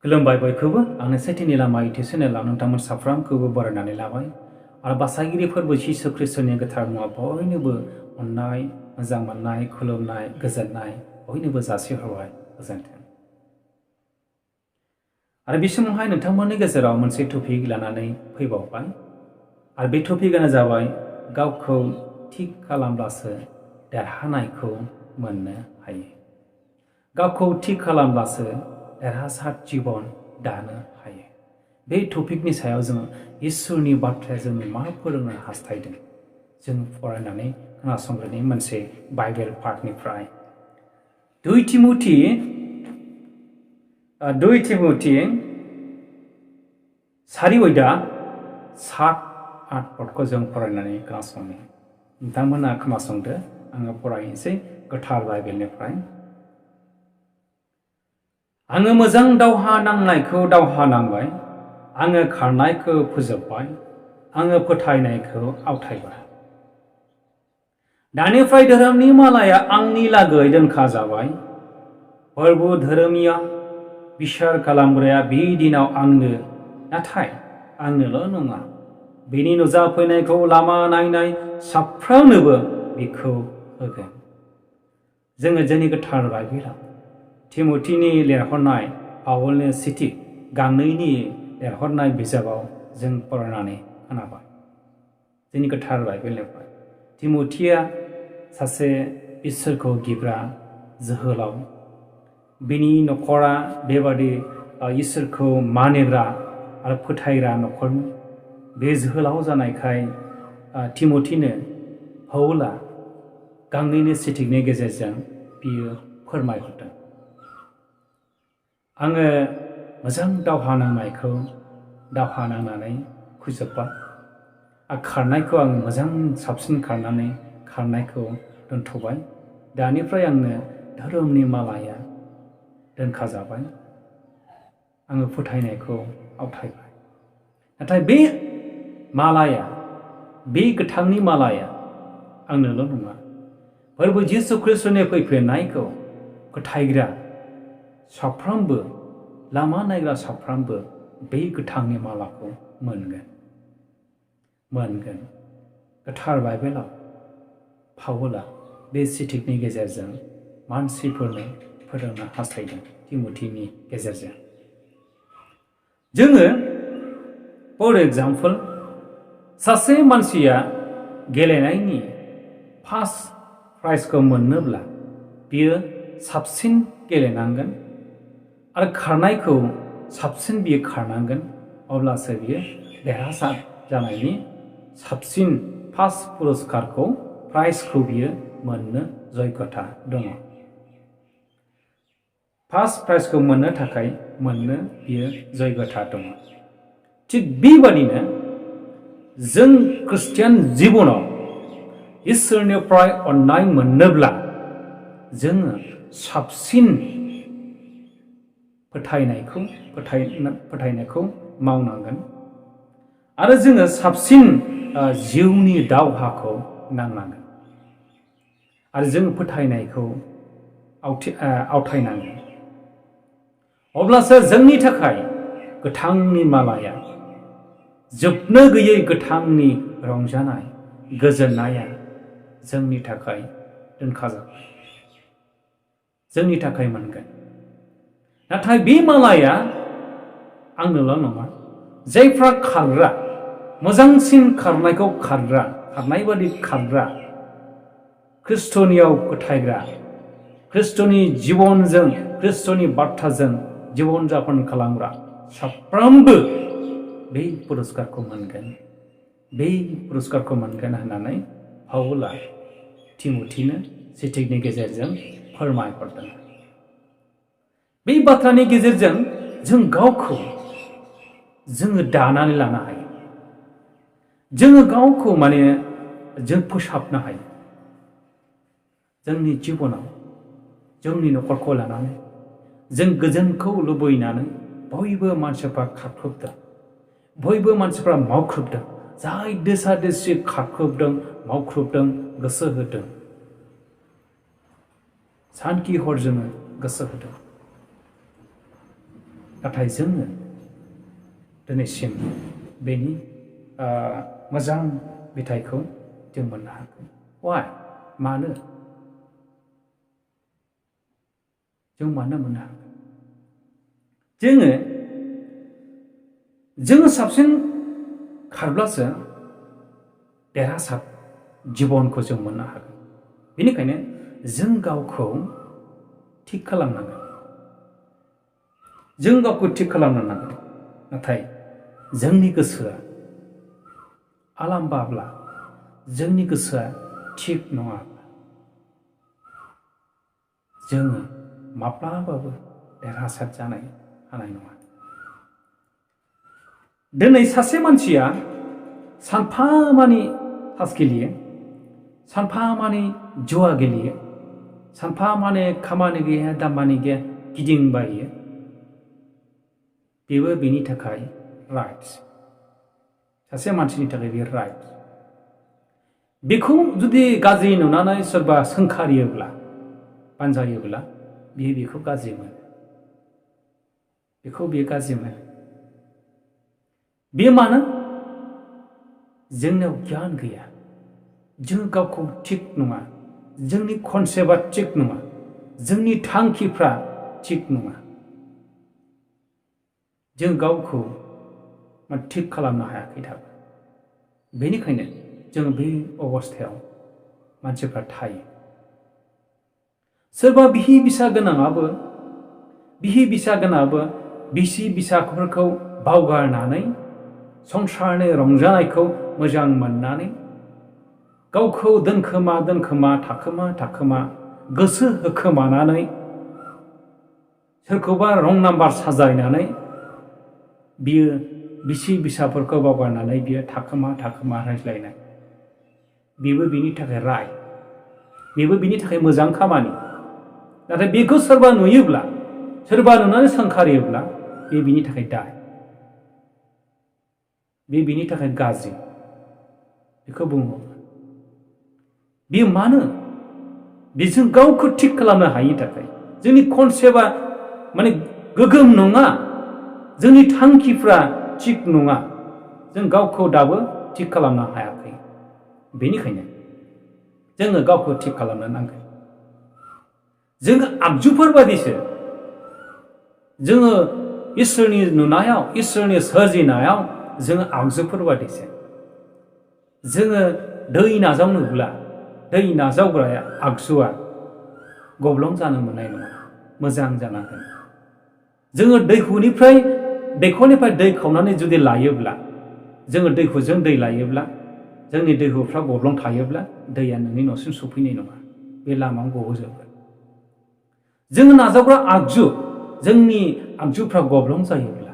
खुलुमबाय बयखौबो आंनो switwni Lama चेनेलाव नोंथांमोन साफ्रोमखौबो बरायनानै लाबाय आरो बासागिरिफोरबो जिसु ख्रिस्टनि गोथार मुङा बयनोबो अननाय मोजां मोननाय खुलुमनाय गोजोननाय बयनोबो जासिहरबाय गोजोन्थों। आरो बे समावहाय नोंथांमोननि गेजेराव मोनसे टपिक लानानै फैबावबाय आरो बे टपिकआनो जाबाय गावखौ थिग खालामब्लासो देरहानायखौ मोननो हायो। गावखौ थिग खालामब्लासो देरहासात जिबन दानो हायो। बे टपिकनि सायाव जों इसोरनि बाथ्राया जोंनो मा फोरोंनो हास्थायदों जों फरायनानै खोनासंग्रोनि मोनसे बाइबेल पार्टनिफ्राय 2 तिमथि 4 अध्याय 7-8 पदखौ जों फरायनानै खोनासंनि। नोंथांमोना खोनासंदो, आङो फरायनोसै गोथार बाइबेलनिफ्राय। आङो मोजां दावहा नांनायखौ दावहा नांबाय, आङो खारनायखौ फोजोबबाय, आङो फोथायनायखौ आवथायबाय। दानिफ्राय धोरोमनि मालाया आंनि लागै दोनखाजाबाय। फोरबो धोरोमिया बिसार खालामग्राया बे दिनाव आंनो, नाथाय आंनोल' नङा, बेनि नुजाफैनायखौ लामा नायनाय साफ्रोमनोबो बेखौ होगोन। जोङो जोंनि गोथार बाइबेलाव तिमथिनि लिरहरनाय पावलनि सिटि गांनैनि लिरहरनाय बिजाबाव जों फरायनानै खोनाबाय। जोंनि गोथार बाइबेलनिफ्राय तिमथिया सासे इसोरखौ गिग्रा जोहोलाव। बिनि नखरा बेबादि इसोरखौ मानिग्रा आरो फोथायग्रा नखरमोन। बे जोहोलाव जानायखाय तिमथिनो पावला गांनैनि सिटिनि गेजेरजों बियो फोरमायहरदों। आङो मोजां दावहा नांनानै फोजोबबाय, खारनायखौ आं मोजां साबसिन खारनानै खारनायखौ दोनथ'बाय। दानिफ्राय आंनो धोरोमनि मालाया दोनखाजाबाय, आङो फोथायनायखौ आवथायबाय। नाथाय बे मालाया, बे गोथांनि मालाया आंनोल' नङा, फोरबो जिसु ख्रिस्टनि फैफिननायखौ फोथायग्रा साफ्रोमबो, लामा नायग्रा साफ्रोमबो बे गोथांनि मालाखौ मोनगोन। गोथार बाइबेलाव पावला बे सिटिकनि गेजेरजों मानसिफोरनो फोरोंनो हास्थायदों तिमथिनि गेजेरजों। जोङो फर एग्जाम्पल सासे मानसिया गेलेनायनि फार्स्ट प्राइजखौ मोननोब्ला बियो साबसिन गेलेनांगोन आरो खारनायखौ साबसिन बियो खारनांगोन, अब्लासो बियो देरहासात जानायनि साबसिन फार्स्ट पुरस्कारखौ प्राइजखौ बियो मोननो जग्यता दङ। फार्स्ट प्राइजखौ मोननो थाखाय बियो जग्यता दङ। थिग बेबादिनो जों ख्रिस्टियान जिबनाव इसोरनिफ्राय अननाय मोननोब्ला जोङो साबसिन फोथायनायखौ मावनांगोन आरो जोङो साबसिन जिउनि दावहाखौ नांनांगोन आरो जों फोथायनायखौ आवथायनांगोन। अब्लासो जोंनि थाखाय गोथांनि मालाया, जोबनो गैयै गोथांनि रंजानाय गोजोननाया जोंनि थाखाय दोनखाजाबाय, जोंनि थाखाय मोनगोन। नाथाय बे मालाया आंनोल' नङा, जायफ्रा खारग्रा, मोजांसिन खारनायखौ खारनाय बादि खारग्रा, ख्रिस्टनियाव फोथायग्रा, ख्रिस्टनि जिबनजों, ख्रिस्टनि बाथ्राजों जिबन जापन खालामग्रा साफ्रोमबो बे पुरस्कारखौ मोनगोन होननानै पावला तिमथिनो सिटिकनि गेजेरजों फोरमायहरदों। बे बाथ्रानि गेजेरजों जों गावखौ जोङो दानानै लानो हायो, जोङो गावखौ जों फोसाबनो हायो। जोंनि जिबनाव, जोंनि नखरखौ लानानै जों गोजोनखौ लुबैनानै बयबो मानसिफ्रा खारख्रुबदों, बयबो मानसिफ्रा मावख्रुबदों। जाय देसा देसि खारख्रुबदों, मावख्रुबदों, गोसो होदों, सानखि हर जोङो गोसो होदों। नाथाय जोङो दिनैसिम बेनि मोजां बिथाइखौ जों मोननो हायाखै। Why? मानो? जों मानो मोननो हायाखै? जोङो साबसिन खारब्लासो देरहासात जिबनखौ जों मोननो हागोन। बेनिखायनो जों गावखौ थिग खालामनांगोन। जों गावखौ थिग खालामनो नांगोन। नाथाय जोंनि गोसोआ आलाम्बाब्ला, जोंनि गोसोआ थिग नङाब्ला जोङो माब्लाबाबो देरहासात जानो हानाय नङा। दिनै सासे मानसिया सानफामानि तास गेलेयो, सानफामानि जुवा गेलेयो, सानफामानि खामानि गैया दामानि गैया गिदिंबायो, बेबो बेनि थाखाय राइट। सासे मानसिनि थाखाय बे राइट। बेखौ जुदि गाज्रि नुनानै सोरबा सोंखारियोब्ला, बानजायोब्ला, बियो बेखौ गाज्रि मोनो। बेखौ बियो गाज्रि मोनो। बे मानो? जोंनाव गियान गैया। जों गावखौ थिग नङा। जोंनि कनसेप्टआ थिग नङा। जोंनि थांखिफ्रा थिग नङा। जों गावखौ थिग खालामनो हायाखै दाबो। बेनिखायनो जों बे अबस्थायाव मानसिफ्रा थायो। सोरबा बिसि फिसा गोनाङाबो बिसि फिसाफोरखौ बावगारनानै संसारनि रंजानायखौ मोजां मोननानै गावखौ दोनखोमा थाखोमा गोसो होखोमानानै सोरखौबा रं नाम्बार साजायनानै बियो बिसि फिसाफोरखौ बावगारनानै बियो थाखोमा रायज्लायनाय। बेबो बिनि थाखाय राइट। बेबो बिनि थाखाय मोजां खामानि। नाथाय बेखौ सोरबा नुयोब्ला, सोरबा नुनानै सोंखारियोब्ला, बे बिनि थाखाय दाय। बे बिनि थाखाय गाज्रि। बेखौ बुङो। बे मानो? बेजों गावखौ थिग खालामनो हायिनि थाखाय। जोंनि कनसेप्टआ गोगोम नङा। जोंनि थांखिफ्रा थिग नङा। जों गावखौ दाबो थिग खालामनो हायाखै। बेनिखायनो जोङो गावखौ थिग खालामनो नांगोन। जोङो आगजुफोर बादिसो। जोङो इसोरनि नुनायाव, इसोरनि सोरजिनायाव जोङो आगजुफोर बादिसो। जोङो दै नाजावनोब्ला, दै नाजावग्राया आगजुआ गब्लं जानो मोननाय नङा। मोजां जानांगोन। जोङो दैखरनिफ्राय दै खावनानै जुदि लायोब्ला, जोङो दैहुजों दै लायोब्ला, जोंनि दैहुफ्रा गब्लं थायोब्ला, दैया नोंनि न'सिम सफैनाय नङा। बे लामायाव गबोजोबगोन। जोङो नाजावग्रा आगजु, जोंनि आगजुफ्रा गब्लं जायोब्ला,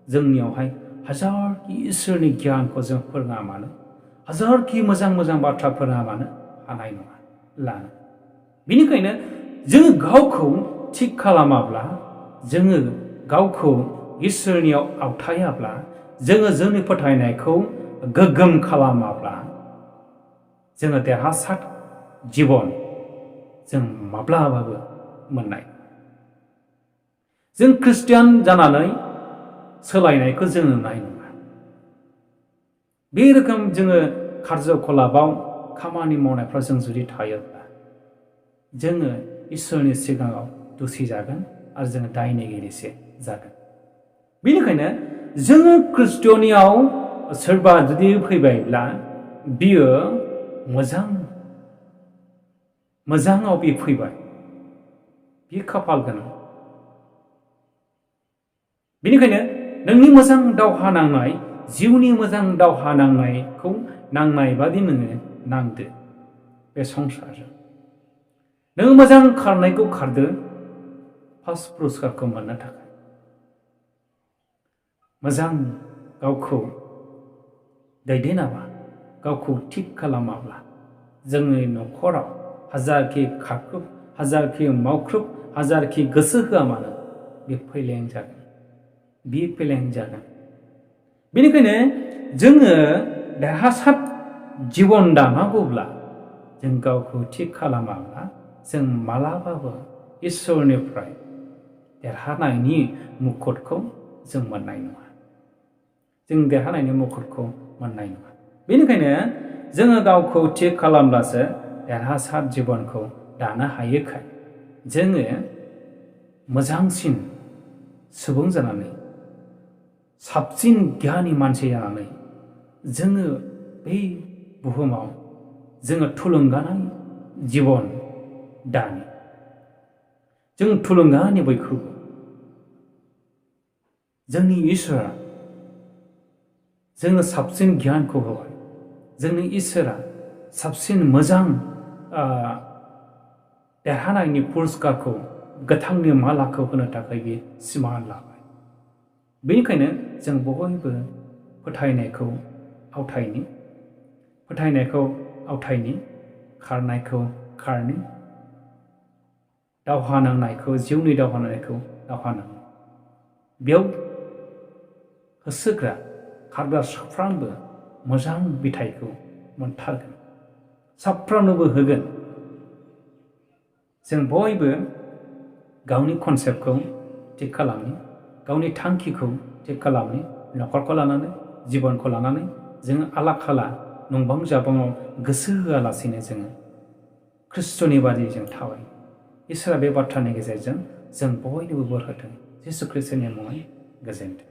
जोंनियावहाय हाजारखि इसोरनि गियानखौ जों फोरोङा मानो, हाजारखि मोजां बाथ्रा फोरोङा मानो, हानाय नङा लानो। बेनिखायनो जोङो गावखौ थिग खालामाब्ला, जोङो गावखौ इसोरनियाव आवथायाब्ला, जोङो जोंनि फोथायनायखौ गोग्गोम खालामाब्ला, जोङो देरहासात जिबन जों माब्लाबाबो मोननाय। जों ख्रिस्टियान जानानै सोलायनायखौ जों नुनाय नङा। बे रोखोम जोङो कार्जकलापाव खामानि मावनायफ्राव जों जुदि थायोब्ला, जोङो इसोरनि सिगाङाव दुसि जागोन आरो जोङो दायनिगिरिसो जागोन। बेनिखायनो जोङो ख्रिस्टनियाव सोरबा जुदि फैबायब्ला, बियो मोजाङाव बे फैबाय, बियो खाफाल गोनां। बेनिखायनो नोंनि मोजां दावहा नांनाय, जिउनि मोजां दावहा नांनायखौ नांनाय बादि नोङो नांदो बे संसारजों। नों मोजां खारनायखौ खारदो फार्स्ट पुरस्कारखौ मोननो थाखाय। मोजां गावखौ दैदेनाबा, गावखौ थिग खालामाब्ला, जोंनि न'खराव हाजारखि खाख्रुब, हाजारखि मावख्रुब, हाजारखि गोसो होआ मानो, बे फेलें जागोन। बे फेलें जागोन। बेनिखायनो जोङो देरहासात जिबन दानांगौब्ला, जों गावखौ थिग खालामाब्ला, जों मालाबाबो इसोरनिफ्राय देरहानायनि मुकुटखौ जों मोननाय नङा। जों देरहानायनि मुकुटखौ मोननाय नङा। बेनिखायनो जोङो गावखौ थिग खालामब्लासो देरहासार जिबनखौ दानो हायोखाय जोङो मोजांसिन सुबुं जानानै साबसिन गियानि मानसि जानानै जोङो बै बुहुमाव जोङो थुलुंगानाय जिबन दानि जों थुलुंगानि बयखौबो जोंनि इसोरा जोंनो साबसिन गियानखौ होबाय। जोंनि इसोरा साबसिन मोजां देरहानायनि पुरस्कारखौ गोथांनि मालाखौ होनो थाखाय बे सिमान लाबाय। बेनिखायनो जों बयबो फोथायनायखौ आवथायनि खारनायखौ खारनि दावहा नांनायखौ जिउनि दावहा नांनायखौ दावहा नाङो। बेयाव होसोग्रा खारग्रा साफ्रोमबो मोजां बिथाइखौ मोनथारगोन, साफ्रोमनोबो होगोन। जों बयबो गावनि कनसेप्टखौ थिग खालामनि, गावनि थांखिखौ थिग खालामनि, न'खरखौ लानानै जिबनखौ लानानै जोङो आला खाला नंबां जाबाङाव गोसो होआलासेनो जोङो ख्रिस्ट'नि बादियै जों थाबाय। इसोरा बे बाथ्रानि गेजेरजों जों बयनोबो बोर होथों। जिसु ख्रिस्ट'नि मुङै गोजोनथों।